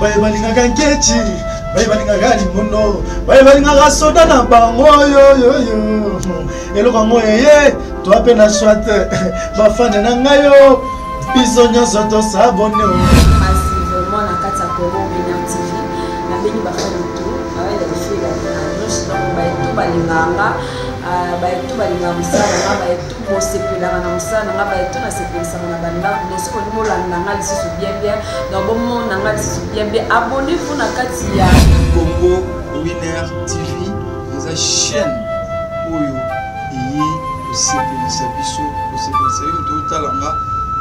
Baye balingaka nkechi, baye balingaka limono, baye balingaka soda na bango yoyoyo. Eloko yango eye, toa mpe na soit bafane na ngai yo, biso nyonso tosabone. Massivement na kati ya Congo Winner TV, nabengi bafani tout, baye ya nyonso, donc baye tout balingaka nga, baye tout balingaka mosala na nga, baye tout bosepelaka na mosala na nga, baye tout nasepelisaka na bandako. Donc soki olingi bolanda nga lisusu bien bien, donc bomona nga lisusu bien bien, abonnez-vous na kati ya Congo Winner TV, eza chaîne oyo eye kosepelisa biso, kosepelisa yo moto otala nga.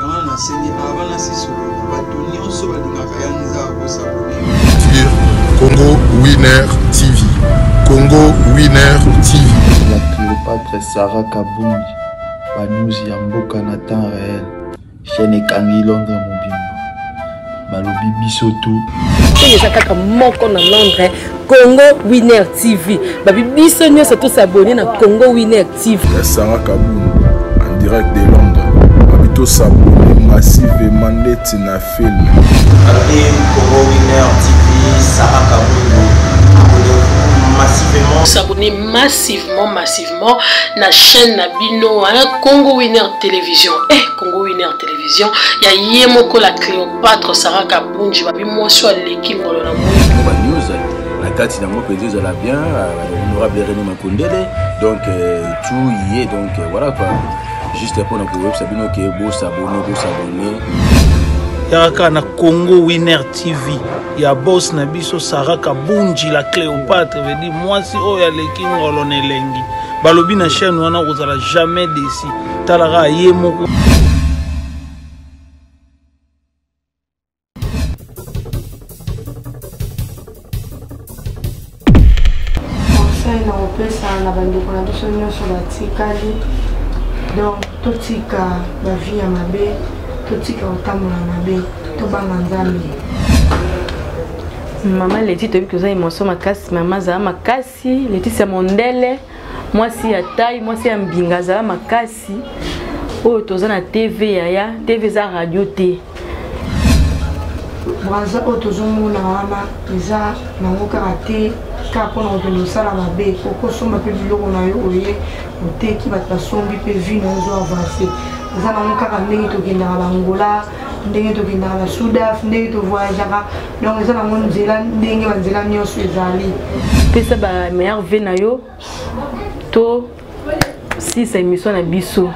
Yango wana nasengi avant nasisolola, bato nyonso balingaka ya nzaa kosabone sur Congo Winner TV. Congo Winner TV. La Cléopâtre Sarah Kabungi, ba news ya mboka na temps réel. Chaîne ekangi Londres mobimba. Balobi biso tout. Oyo eza kaka moko na Londres, Congo Winner TV. Babi biso nyonso tosabone na Congo Winner TV. Ya Sarah Kabungi en direct de Londres. Babi tosabone massivement ndeti na film. Balobi Congo Winner TV, Sarah Kabungu, abonnez-vous massivement. S'abonner massivement, massivement na chaîne na bino, hein, Congo Winner Télévision. Eh, Congo Winner Télévision, ya ye moko la Cléopâtre Sarah Kabunji, babi mwasi aleki ngolo na moi. Ba news na kati nango mpenza ezala bien, honorable René Makondele, donc tout y est, donc voilà quoi. Juste mpona koyebisa bino ke bosabone, bosabone. Yaka na Congo Winner TV ya boss na biso Sarah Kabunji la Cléopâtre, veut dire mwasi oyo aleki ngolo na elengi. Balobi na chaîne wana kozala jamais déçu. Talaka ye moko. Conseil na kopesa na bandeko na biso nyonso batikali, donc totika bavie ya mabe, totika kotambola mabe, tobanga Nzambe. Mama Leti, toyebi toza émotion makasi. Mama azala makasi, Leticia Mondele, mwasi ya tai, mwasi ya mbinga, azala makasi. Oyo toza na TV yaya, TV eza radio te. Braza oyo tozomona wana eza nango kaka te kaka mpona kokende kosala mabe. Okosomba mpe biloko na yo, oye oteki, bato basombi mpe vie na yo ezo avance. Eza nango kaka ndenge tokendaka bangola, ndenge tokendaka na Sudaf, ndenge tovoyageaka, donc eza nango nzela ndenge banzela nyonso ezali. Pesa ba meilleur vie na yo to sisa émission na biso,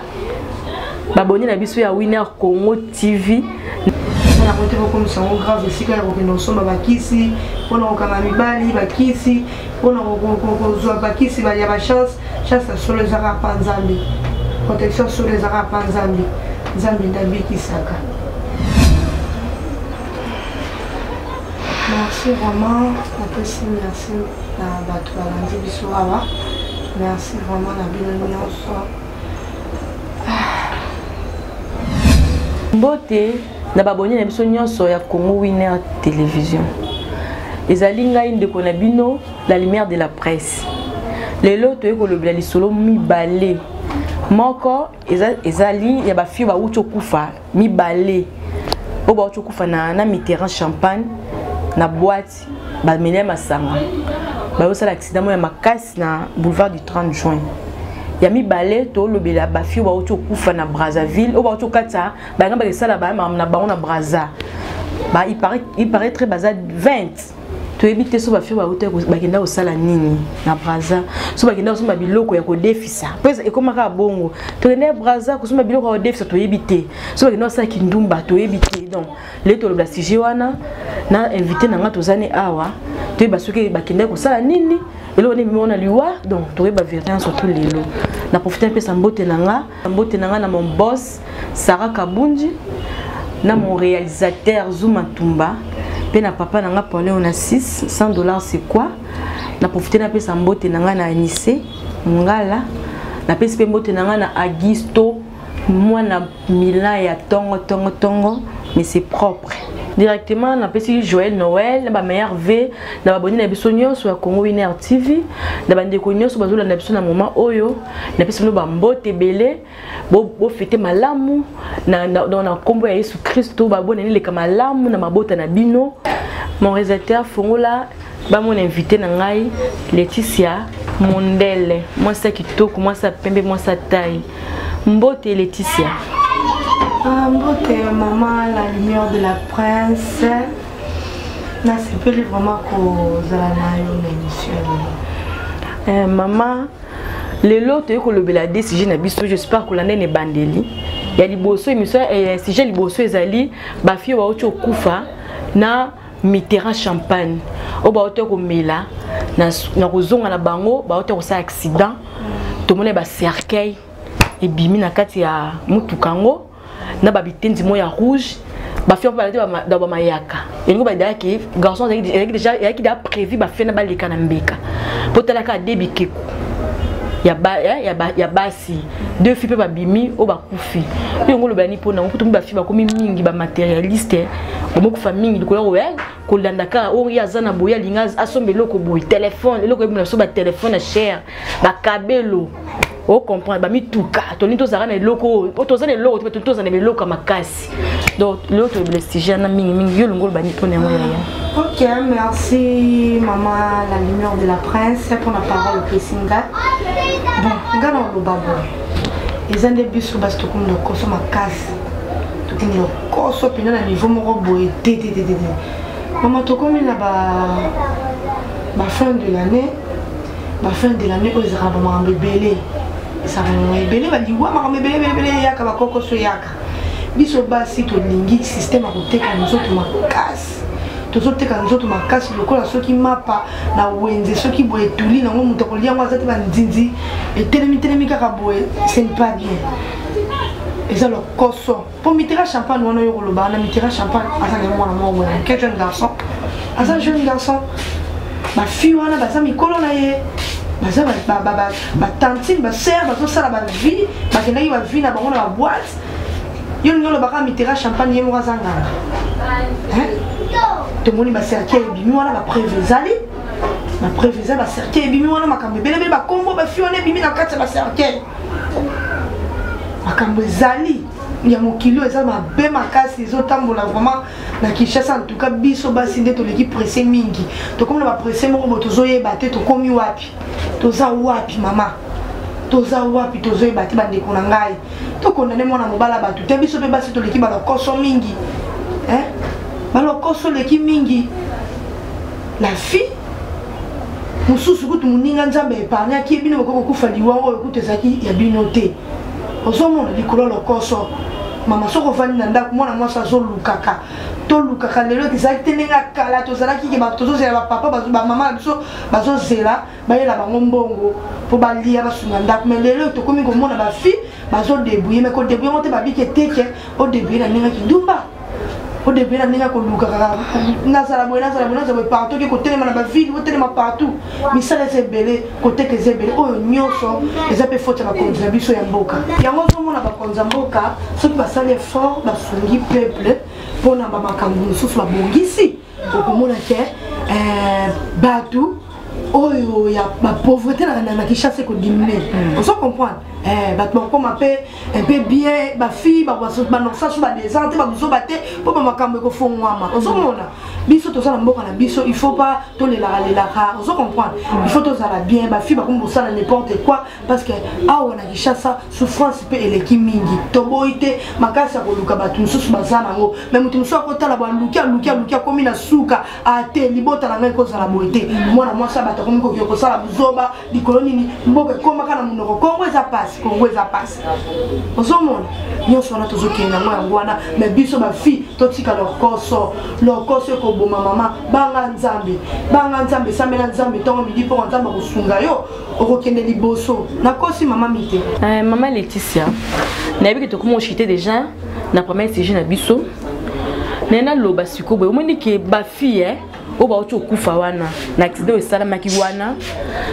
baboni na biso ya Winner Congo TV. Yango te bokomisa yango grave, esika ya kokende kosomba bakisi mpona kokanga mibali, bakisi mpona kozwa bakisi ya bachance. Chance ya solo ezaka pa Nzambe, protection solo ezaka pa Nzambe. Nzambe nde abikisaka. Merci vraiment, napesi merci na bato balandi biso awa. Merci vraiment na bino nyonso. Mbote na baboni na biso nyonso ya Congo Winner Télévision. Ezali ngai ndeko na bino, la lumière de la presse. Lelo toyei kolobela lisolo mibale. Moko ezali ya bafille bauti okufa mibale, oyo bauti okufa na Mitterrand Champagne na boîte, bameli ya masanga, bayosala accident moko ya makasi na boulevard du 30 juin. Ya mibale tolobela bafille bauti okufa na Brazzaville, oyo bauti okatisa bayanga bakesala ba na bango na Brazza. Ba il paraît très baza 20. Toyebi te so bafille bauti bakenda kosala nini na Brazza, so bakenda kosomba biloko ya kodefisa, po ekomaka bongo, tokende ya Brazza kosomba biloko ya kodefisa, toyebi te so bakenda kosala kindumba, toyebi te. Donc lelo tolobela sujet wana na invité na nga tozani awa, toyeba soki bakenda kosala nini, eloko nini mona liwa. Donc toyeba vérité surtout lelo. Na profiter mpesa mbote na nga, mbote na nga na mon boss Sarah Kabunji, na mon réalisateur Zuma Tumba, pe na papa na nga Paulin Onassis, 100 $ c'est quoi. Na profiter na pesa mbote na nga na Anissé Mungala, na pesi pe mbote na nga na Agisto mwana Milan ya tongo tongo tongo, mais c'est propre. Directement na pesi Joël Noël na ba meilleur V na ba boni na biso nyonso ya Congo Winner TV, na ba ndeko nyonso bazolanda biso na moment oyo, na pesi bino ba mbote ebele. Bo fete malamu na kombo ya Yesu Kristo, ba bonne leka malamu na mabota na bino. Mon réalisateur fongola bamona invité na ngai Laetitia Mondele, mwasi ya kitoko, mwasi ya pembe, mwasi ya taille. Mbote Laetitia. Ah, mbote maman la lumière de la prince. Nasepeli vraiment kozala na yo na émission ya lelo. Eh, mama lelo toyei kolobela de sujet na biso, j'espère kolanda na ebandeli ya liboso émission. Eh, sujet liboso ezali bafille bauti okufa na Mitterrand champagne oyo bauti komela na kozonga na bango, bauti kosala accident. Tomoni bacercueil ebimi na kati ya motuka yango na babitenzi moko ya rouge. Bafille mpo balati na bamayaka elingo badayaki garçon ezalaki déjà prévu, bafille na baleka na mbeka mpo talaka de bikeko ya basi. Deux filles mpe babimi oyo bakufi. Mpe yango olobani mpo nango, mpo tomi bafille bakomi mingi bamatérialiste, bamokufa mingi likolo ya kolanda kaka oyo ye aza na boye, alingi asomba eloko boye, telefone, eloko ebimela biso, batelefone ya cher, bakabelo, ocomprendre, bamituka. Tolingi tozalaka na eloko oyo toza na eloko te, toza na eloko ya makasi. Donc lelo toyebela sujet na mingimingi. Yo longo olobani mpona yango, yaya? Ok, merci maman la lumière de la prince pour la parole opesi nga. Bon, nga na oloba boye, eza nde biso basi tokomi lokoso makasi, tokomi lokoso mpenza na niveau moko boye te te te te te. Mama, tokomi na ba fin de l'année. Ba fin de l'année oyo ezalaka bamakambo ebele, ezalaka makambo ebele, baliwa, makambo ebele ebele ebele eyaka, bakokoso eyaka. Biso basi tolingi système ya koteka nzoto makasi, tozoteka nzoto makasi lokola soki mapa na wenze, soki boye etuli nango, moto akolia yango aza te, banzinzi etelemi telemi kaka boye. Ce n'est pas bien, eza lokoso. Mpo Mitera champagne wana oyo koloba wana, Mitera champagne aza na mwana moko boye moke, jeune garçon, aza jeune garçon. Bafille wana baza mikolo na ye, baza batantine, basere, bazosala bavie, bakendaki bavie na bango na baboite. Yo olingi olobaka Mitera champagne ye moko aza nganga? Tomoni bacercueil ebimi wana, bapreuve ezali, bapreuve eza, bacercueil ebimi wana, makambo ebelebele, bakombo bafille wana ebimi na kati ya bacercueil. Makambo ezali ya mokili oyo eza mabe makasi, ezotambola vraiment na Kinshasa. En tout cas biso basi nde toleki presse mingi, tokomi na bapresse moko boye, tozoyeba te tokomi wapi, toza wapi mama, toza wapi, tozoyeba te. Bandeko na ngai, tokondane mwana mobala bato te. Biso mpe basi toleki balokoso mingi, balokoso eleki mingi. La fille mosusu kutu moninga Nzambe epargnaki ye, bino bokoki kokufa liwa oyo kutu ezalaki ya bino te. Ozomona likolo lokoso. Mama, soki ovandi na ndako, mwana mwasi azolukaka, tolukaka. Lelo ezalaki te ndenge ya kala, tozalaki ke tozozela bapapa, bamama na biso bazozela bayela bango mbongo mpo balia, basunga ndako. Mais lelo tokomi komona bafille bazodebrouille, mais kodebrouille yango te, babiki eteke odebrouille na ndenge kindumba, odebrouille na ndenge ya koluka kaka nazala boye, nazala boye, nazala boye partout, oke kotelema na bavile, otelema partout, misala eza ebele, koteka eza ebele. Oyo nyonso eza mpe faute ya bakonzi na biso ya mboka. Yango ozomona bakonzi ya mboka soki basali effort, basungi peuple mpona bamakambo mosusu babongisi, okomona ke bato oyo ya bapauvreté na Kinshasa ekodiminue. Ozo comprendre, bato bakokoma mpe un peu bien, bafille banokisa so badesert te, babuzoba te, mpo bamakambo ekofongwama. Ozomona biso toza na mboka na biso, il faut pas tolelaka lelaka. Ozo comprendre, il faut tozala bien. Bafille bakomi kosala n'importe quoi parce que awa na Kinshasa souffrance mpe eleki mingi. Toboyi te makasi ya koluka, bato mosusu baza nango, mais moto mosusu akotala bo aluki, aluki, aluki, akomi na suka ate libota na ngai kozala boye te. Mwana mwasi ya bato akomi koki kosala buzoba likolo nini, mboka ekomaka na monoko. Kongo eza pasi, Kongo eza pasi. Ozomona nyonso wana tozokende yango, yango wana. Mais biso bafille totika lokoso, lokoso ekoboma. Mama, banga Nzambe, banga Nzambe, esambela Nzambe ntongo, midi, mpo Nzambe akosunga yo, okokende liboso. Nakosi, mama Mite? Mama Laetitia, nayebi ke tokomi oshite déjà na premier sujet na biso. Naye naloba sikoyo boye, omoni ke bafille oyo bauti okufa wana na accident oyo esalamaki wana,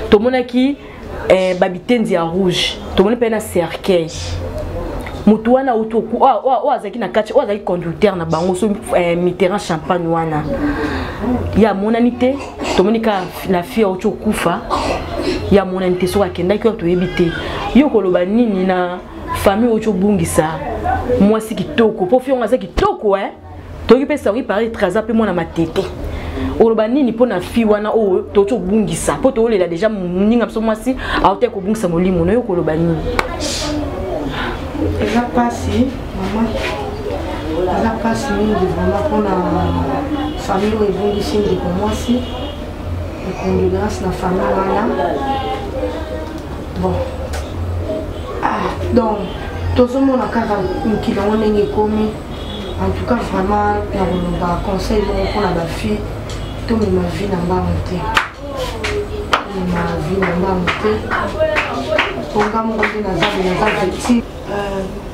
tomonaki babitenzi ya rouge, tomoni mpe na cercueil. Motu wana auti oyo azalaki na kati, oyo azalaki conducteur na bango so, Mitterrand champagne wana, ye amonani te. Tomoni kaka la fille auti okufa, ye amonani te. Soki akendaki oyo toyebi te. Yo koloba nini na famille oyo obungisa mwasi kitoko? Mpo fille yango aza kitoko, eh? Toyoki mpe sango ipare traza mpe mwana matete. Oloba nini mpo na fille wana oyo toki obungisa mpo toolela deja moninga biso mwasi aotaki kobungisa molimo na yo, koloba nini? Eza mpasi mama, eza mpasi mingi vraiment mpona famille oyo ebungisi ndeko mwasi. Condoléance na famille wana. Bon, ah, donc tozomona kaka mokili yango ndenge ekomi. En tout cas vraiment nakoloba conseil moko mpona bafille: tomema vie na mbango te, tomema vie na mbango te. Ponga moko nde naza naza victime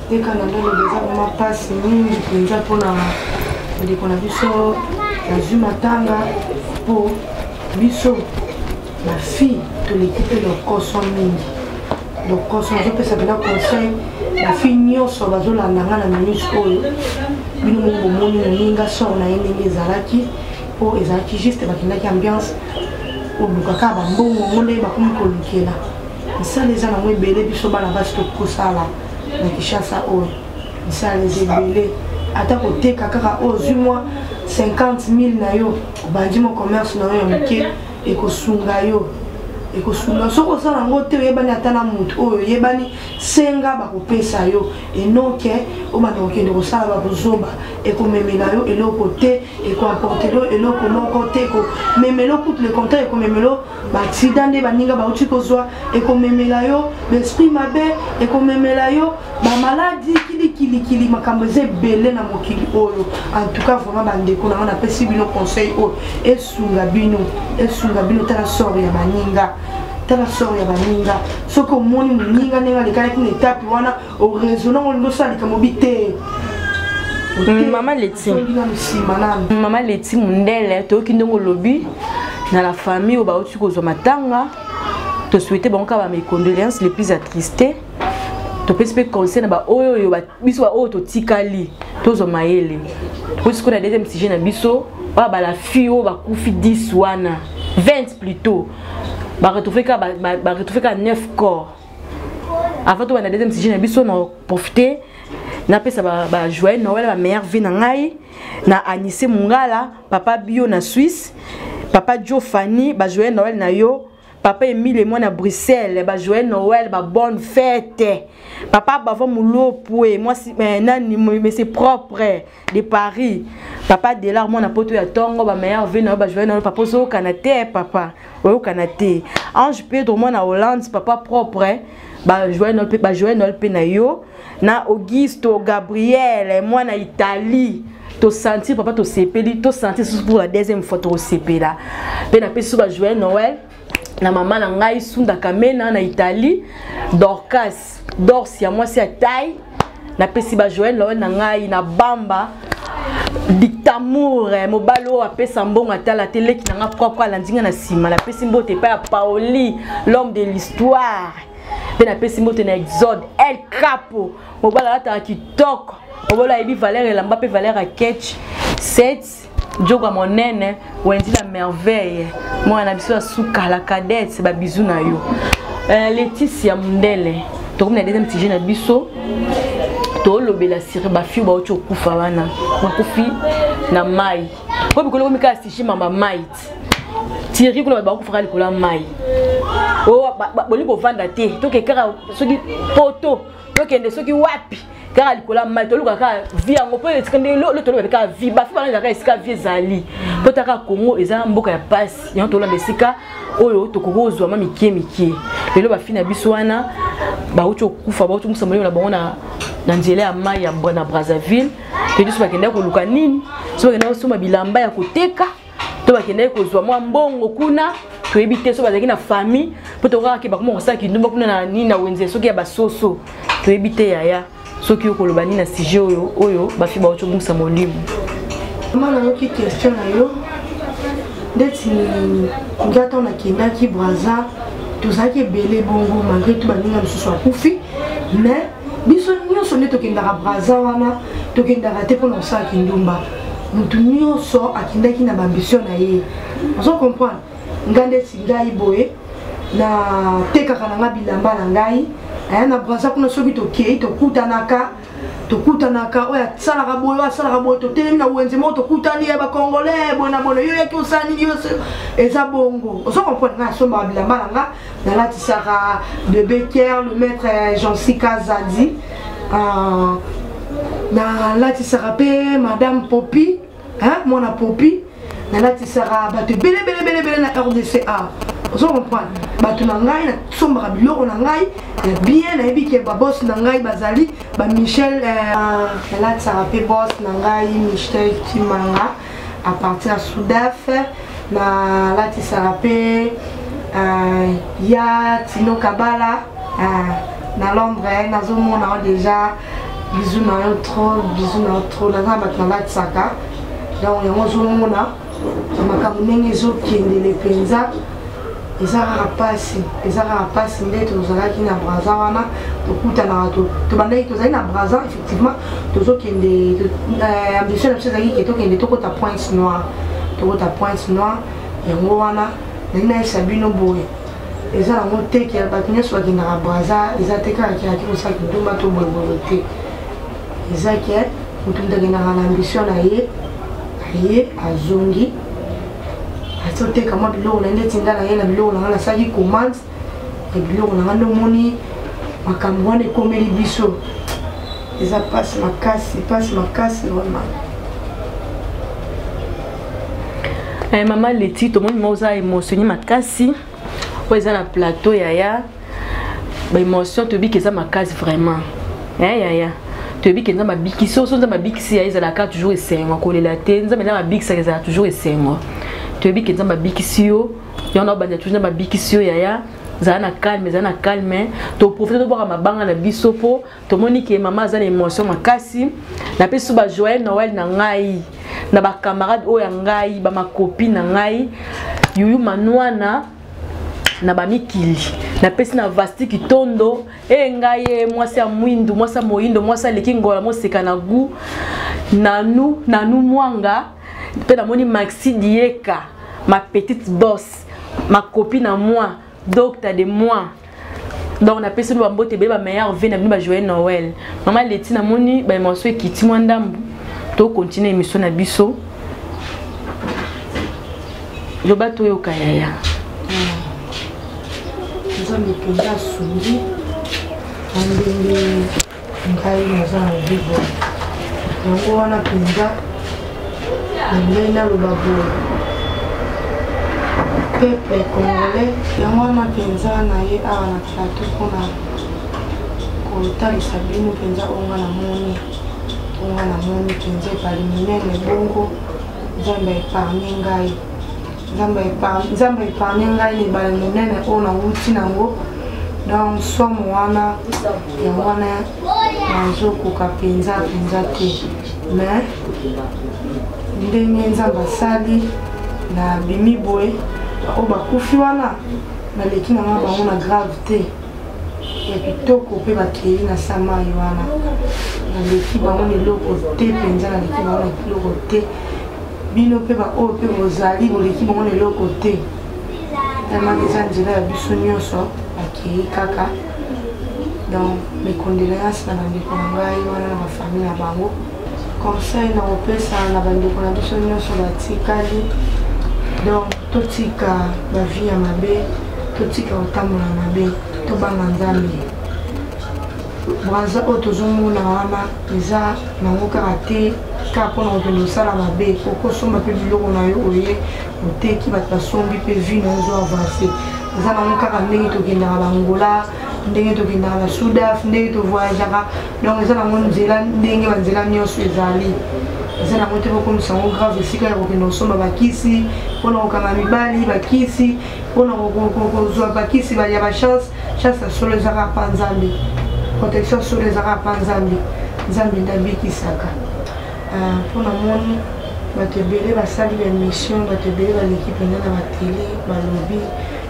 ndeka na ndoloba. Eza vraiment mpasi mingi mpenza mpona ndeko na biso nazwi matanga, mpo biso bafille toleki mpe lokoso mingi, lokoso. Nazopesa mpena conseil bafille nyonso bazolanda nga na minute oyo: bino moko bomoni moninga sort na ye ndenge ezalaki, mpo ezalaki juste bakendaki ambiance, oluka kaka bambongo yango ndenge bakomi kolukela. Misala eza nango ebele, biso bana basi tokosala na Kinshasa oyo, misala eza ebele. Ata koteka kaka oyo ozwi mwa 50 000 na yo, obandi mwa commerce na yo ya moke, ekosunga yo, ekosunga. Soki osala yango te, oyebani ata na motu oyo oyebani, senga, bakopesa yo. Enoke obanda kokende kosala bakozoba, ekomemela yo eloko te, ekoapporter yo eloko moko te, ekomemela kutu le contraire, ekomemela baaccident nde baninga bauti kozwa, ekomemela yo baesprit mabe, ekomemela yo bamaladi kilikilikili. Makambo eza ebele na mokili oyo. En tout cas vraiment bandeko na nga, napesi bino conseil oyo esunga bino, esunga bino. Tala sort ya baninga, tala sort ya baninga. Soki omoni moninga ndenge alekalaki na etape wana, oraisonne, olingi osala likambo bi te. Mama Leti, mama Leti Mundele, toyoki ndenge olobi na la famille oyo bauti kozwa matanga. Tosouhaite bango kaka bames condoléances les plus attristé. Topesi mpe conseil na baoyo oyo biso baoyo totikali, tozwa mayele. Tokoki sikoyo na deuxième sujet na biso oyo bala fille oyo bakufi 10 wana, 20 plutôt, baretrouve kaka 9 corps. Avant tobanda deuxième sujet na biso, na profite napesa bajoyeux Noël, bameilleure vie na ngai na Anise Mungala, papa Bio na Suisse, papa Jo Fani, bajoyeux Noël na yo. Papa Emile mwana Bruxelles, bajoyeux Noël, babonne fête. Papa Bava Mulopwe, mwasi eh, nani, monsieur propre de Paris, papa Delar mwana poto ya ntongo, bameilleure vie na yo, bajoyeux Noël. Papa ozokana te, papa oyokana te. Ange Pedro mwana Hollande, papa propre, bajoyeux Noël, bajoyeux Noël mpe na yo. Na Augusto Gabriel mwana Italie, tosentir papa, tosepeli, tosentir susu pour la deuxième fois, tokosepela mpe. Napesi so bajoyeux Noël na mama na ngai Sunda Kamena na Italie, Dorcas Dors ya mwasi ya tai. Napesi bajoyeux Noël na ngai na Bamba Dictamour, mobali oyo apesa mbongo atala te, leki na nga propre alandi nga na nsima. Napesi mbote epai ya Paoli, l'homme de l'histoire. Mpe napesi mbote na Exode El Capo, mobali alataka kitoko, mobali ayebi valeur elamba mpe valeur ya ketch 7 jogo monene. Wendi la merveille, mwana na biso ya suka, la cadette, babizu na yo. Leticia Mundele, tokomi na deuxième sujet na biso. Tolobela sur bafille bauti okufa wana, bakufi na mai po bikolo komi kaka sujet mamba mai tiri kuna, bato bakufaka likolo ya mai. Bolingi kovanda te, toke kaka soki poto, tokende soki wapi, kaka likolo ya mai. Toluka kaka vie yango mpo esika nde lo toloba kaka vie bafi bana ezalaka esika vie ezali, mpo taka Kongo eza mboka ya pasi. Yango tolanda esika oyo tokoki kozwa ma mike mike. Lelo bafi na biso wana bauti okufa, bauti komusa molimo na bango na nzela ya mai ya na Brazzaville. Toyebi so bakendaki koluka nini, so bakendaki kosomba bilamba ya koteka, to bakendaki kozwa mwa mbongo kuna, toyebi te. So bazalaki na famille, mpo tokaka bakoma kosala kindumba kuna na nini, na wenze soki ya basoso, toyebi te. Yaya, soki okoloba nini na sujet oyo, oyo bafi bauti obungisa molimo? Mama, nayoki question na yo. Ndeti nga ntango nakendaki Braza, tozalaki ebele bongo, malgré tout baninga mosusu akufi, mais biso nyonso nde tokendaka Braza wana, tokendaka te mpona kosala kindumba. Motu nyonso akendaki na baambition na ye, ozo comprendre. Nga ndeti ngai boye, Natekaka na ngai bilamba na ngai eh, na Braza kuna. Soki tokei, tokutanaka, tokutanaka, oyo asalaka boye, oyo asalaka boye, totelemi na wenze moko, tokutani ya bacongolais boye na boye, yo yaki osala nini, yo eza bongo. Ozo comprendre? Ngai asombaka bilamba na nga, nalatisaka bébé Ker, le maître Jansi Kazadi, nalatisaka mpe madame Popi, mwana Popi, nalatisaka bato ebele ebele ebele ebele na RDC awa. Ozo comprendre? Bato na ngai, nasombaka biloko na ngai ya bien. Nayebi ke babos na ngai bazali bamichel, nalatisaka mpe bos na ngai Michel Kimanga à partir ya Sudaf. Nalatisaka mpe ya Tino Kabala na Londres. Nazomona yo déjà, bisou na yo trop, bisou na yo trop. Naza na bato nalatisaka. Donc yango ozomona makambo ndenge ezokendele mpenza, eza kaka mpasi, eza kaka mpasi. Nde tozalaki na Braza wana, tokutanaka, tobandaki, tozali na Braza effectivement, tozokende. Ambition na biso ezalaki ke tokende, tokota Pointe Noire, tokota Pointe Noire. Yango wana nalingi nayebisa bino boye: eza nango te ke bato nyonso bakendaka Braza, eza te kaka kelaki kosala kindumba to boyeboye te. Eza ke moto moto akendaka na ambition na ye, aye, azongi, azoteka mwa biloko na ye. Ndeti nga na ye na biloko na nga, nasalaki commande ya biloko na nga, nde omoni makambo wana ekomeli biso. Eza mpasi makasi, mpasi makasi vraiment. Mama Leti, tomoni ma oza émotionné makasi oyo eza na plateau. Yaya, baémotion toyebi ke eza makasi vraiment. Yaya, toyebi ke Nzambe abikisi oso, Nzambe abikisi ya, ezalaka toujours esengo, kolela te. Nzambe, Nzambe abikisaka, ezalaka toujours esengo. Toyebi ke Nzambe abikisi yo, yango na obanda toujours. Nzambe abikisi yo, yaya, zala na calme, zala na calme. Toprofite tobwaka mabanga na biso mpo tomoni ke mama aza na émotion makasi. Napesi so bajoyeux Noël na ngai na bacamarade oyo ya ngai, bamakopi na ngai, Yuyu Manwana na bamikili. Napesi na Vasti Kitondo e ngai ye mwasi ya mwindu, mwasi ya moyindo, mwasi aleki ngola moseka na gu nanu nanu mwanga. Mpe namoni Maxi Dieka, ma petite boss, ma copine à moi, docteur de moi. Donc napesi bino bambote ebele, bameilleur v na bino, bajoyeux Noël. Mama Leti, namoni baémotion ekiti mwa ndambu, tokontinue émission na biso. Loba toyoka, yaya. Nzambe mpenza asungi na ndenge ngai naza na vie boye. Yango wana mpenza na ndenge naloba boye, peuple congolais, yango wana mpenza na ye awa na plateau mpona kotalisa bino mpenza oyo nga namoni, oyo nga namoni mpenza ebali monene bongo. Nzambe aépargne ngai, Nzambe épargne ngai na ebale monene oyo nawuti nango. Donc somo wana, yango wana nazokoka mpenza mpenza te. Mais ndenge Nzambe asali, nabimi boye. Oyo bakufi wana, naleki nanga bango na grave te ya kitoko mpe bakei na sa mai wana. Naleki bango na eloko te mpenza, naleki bango na eloko te. Bino mpe baoyo mpe bozali, boleki bango na eloko te. Tellement eza nzela ya biso nyonso, bakei kaka. Donc mes condoléances na bandeko na ngai wana na bafamille na bango. Conseil na kopesa na bandeko na biso nyonso batikali, donc totika bavie ya mabe, totika kotambola mabe, tobanga Nzambe. Braza oyo tozomona wana eza nango kaka te kaka mpona kokende kosala mabe. Okosomba mpe biloko na yo, oye, oteki, bato basombi mpe vie na yo ezo avance. Eza nango kaka ndenge tokendaka bangola, ndenge tokendaka na Sudaf, ndenge tovoyageaka. Donc eza nango nzela ndenge banzela nyonso ezali. Eza nango te bokomisa yango grave, esika ya kokende kosomba bakisi mpona kokanga mibali, bakisi mpona kozwa bakisi ya bachance. Chance ya solo eza kaka pa Nzambe, protection solo eza kaka pa Nzambe. Nzambe nde abikisaka. Mpo namoni bato ebele basali baémission, bato ebele baleki mpenza na batele, balobi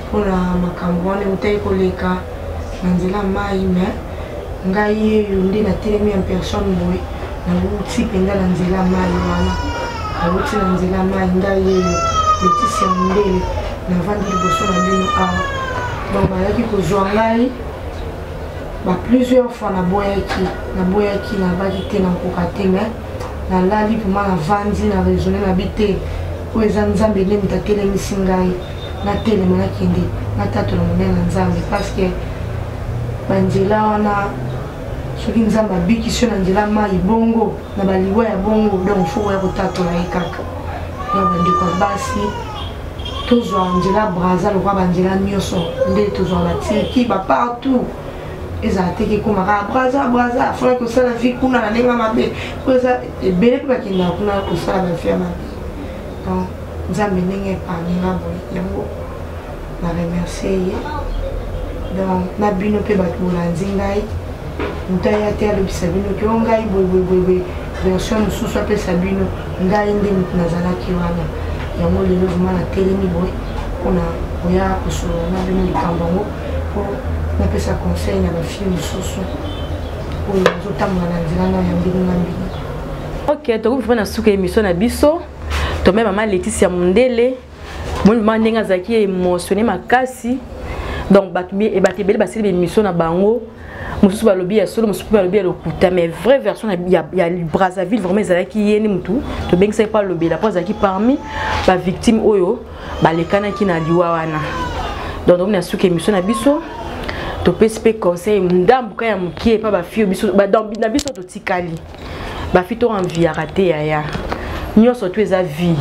mpona makambo wana eutaki koleka na nzela mai. Mais ngai yeyo nde natelemi en personne boye, nawuti mpenza na nzela mai wana, nawuti na nzela mai. Ngai yeyo Letisia Mondele, navandi liboso na bino awa. Donc bayaki kozwa ngai ba plusieurs fois, naboyaki, naboyaki, nabaki te, nakoka te. Mais nalali vraiment, navandi, na raisonne, nabi te, oyo eza Nzambe nde moto atelemisi ngai, natelema, nakende, natatola monene na Nzambe, parce que banzela wana, soki Nzambe abikisi yo na nzela mai bongo na baliwa ya bongo, donc fo koya kotatola ye kaka. Donc bandeko ya basi, tozwa nzela Braza lokwa banzela nyonso nde tozwa batirki bapartout, ezala te kekomaka Braza. Braza afolaki kosala vie kuna na ndenge mabe, po eza ebele mpe bakendaka kuna kosala bavie ya mabe. Donc Nzambe ndenge epargne nga boye, yango na remercie ye. Donc na bino mpe bato bolandi ngai, moto aya te alobisa bino ke o ngai boyeboyeboyeboye, version mosusu apesa bino. Ngai nde moto nazalaki wana. Yango lelo vraiment natelemi boye mpona koya kosolola na bino likambo yango, mpo napesa conseil na bafille mosusu oyo bazotambola na nzela na ya mbili na mbili. Ok, tokomi vraiment na suka émission na biso. Tombe mama Laetitia Mundele, moni mama ndenge azalaki émotionné makasi. Donc bato bato ebele basili baémission na bango, mosusu balobi ya solo, mosusu mpe balobi ya lokuta, mais vraie version ya Brazzaville vraiment ezalaki ye nde motu tobengisaki mpo alobela, mpo azalaki parmi bavictime oyo balekanaki na liwa wana. Donc tokomi na suka émission na biso. Topesi mpe conseil ndambu ka ya mokie epa bafille biso na biso totikali bafi, to enviaka te yaya. Nyonso to eza vie,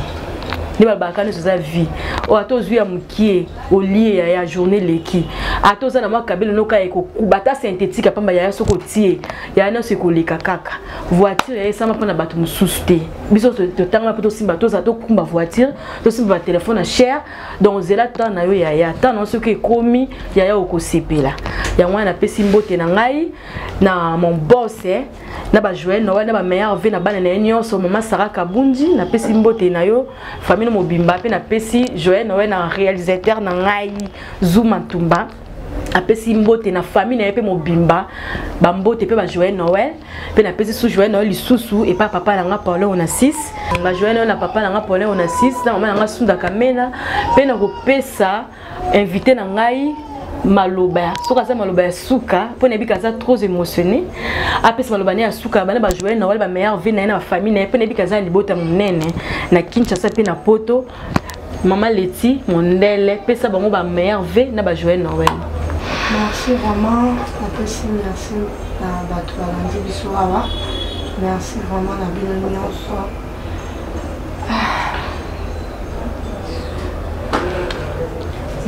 nde balobaka nyonso eza vie. Oyo ata ozwi ya mokie, olie yaya, journée eleki. Ata oza na mwa kabelo noka ekokuba, ata synthétique ya pamba yaya, soki otie yaya, nyonso ekoleka kaka. Voiture yaya esama mpona bato mosusu te. Biso totangama mpo tosimba, tozala tokumba voiture, tosimba batelefone ya cher. Donc ozela temps na yo yaya, temps na yo soki ekomi yaya, okosepela. Yango wana napesi mbote na ngai na mon boss, eh, na ba Joël Noël, na ba meilleur v na bana na ye nyonso. Mama Sarah Kabundi, napesi mbote na yo, famille mobimba. Mpe napesi Joël Noël na réalisateur na ngai Zuma Ntumba, apesi mbote na famille na ye mpe mobimba, bambote mpe ba Joël Noël. Mpe napesi su Joël Noël lisusu epa papa na nga Paulin Onassis, ba Joël Noël na papa na nga Paulin Onassis, na mama na nga Sunda Kamena. Mpe nakopesa invité na ngai maloba, soki aza maloba ya suka, mpo nayebi aza trop émotionné, apesa maloba ne ya suka bana ba Joël Noël, ba meilleur vie na ye, na bafamille na ye, mpo nayebi aza libota monene na Kinshasa mpe na Poto. Mama Leti Mondele, pesa bango ba meilleur v na ba Joël Noël. Merci vraiment, napesi merci na bato balandi biso awa, merci vraiment na bino nyonso.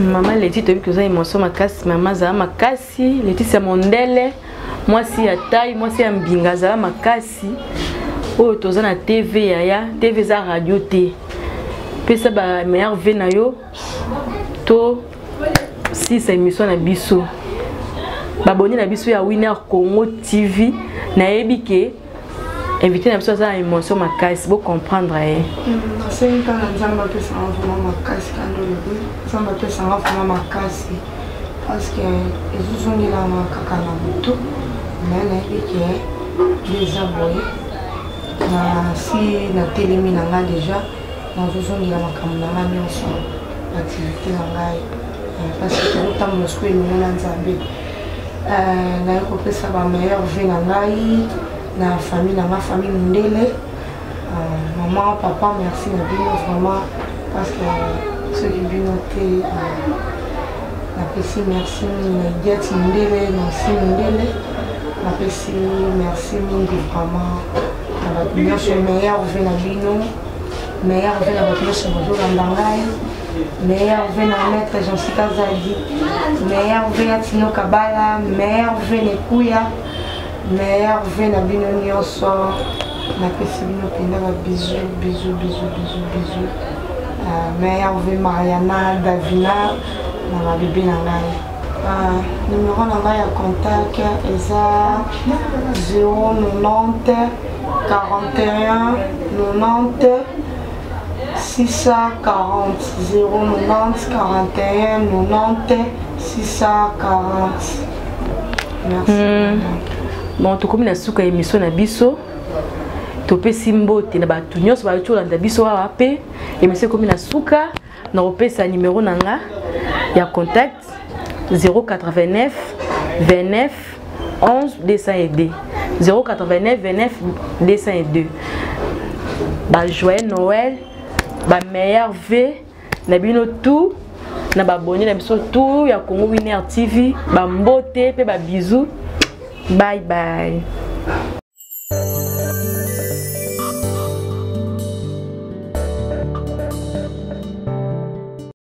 Mama Leti, toyebi koza émotion makasi. Mama, azala makasi. Letisia Mondele, mwasi ya tai, mwasi ya mbinga, azala makasi. Oyo toza na TV yaya, TV eza radio te. Pesa ba meilleur v na yo, to sisa émission na biso. Baboni na biso ya Winner Congo TV, nayebi ke invité na biso aza na émotion makasi, bocomprendre ye. Nasengi kaka Nzambe apesanga vraiment makasi, kando olobi Nzambe apesanga vraiment makasi, parce que ezozongelanga kaka na motu. Mais nayebi ke nde eza boye, na si natelemi na ngai déjà, nazozongela makambo na ngai nyonso, activité na ngai, parce que tozotambola sikoyo elongo na Nzambe. Naye kopesa bameilleur vie na ngai na famille na ngai, famille Mondele, maman, papa, merci na bino vraiment, parce que soki bino te. Napesi merci mingi na Idiati Mondele, Nancy Mondele, napesi merci mingi vraiment na bato nyonso. Meilleur vie na bino, meilleur vie na bato nyonso bozolanda ngai, meilleur vie na maître Jansi Kazadi, meilleur vie na Tino Kabala, meilleur vie na Ekuya, meilleur vie na bino nyonso. Napesi bino mpenza ba bisou, bisou, bisou, bisou, bisou. Meilleur vie Mariana Davina na babebe na ngai. Numéro na ngai ya contact eza 090 41 90 640, 090 41 90 640. Merci. Bon, tokomi na suka ya émission na biso. Topesi mbote na bato nyonso bauti kolanda biso awa. Mpe émission ekomi na suka, na kopesa numéro na nga ya contact. 089 29 11 202 089 29 202. Ba joyeux Noël, ba meilleur v na bino tout, na babonne na biso tout ya Congo Winner TV, ba mbote pe ba bisous. Bye bye.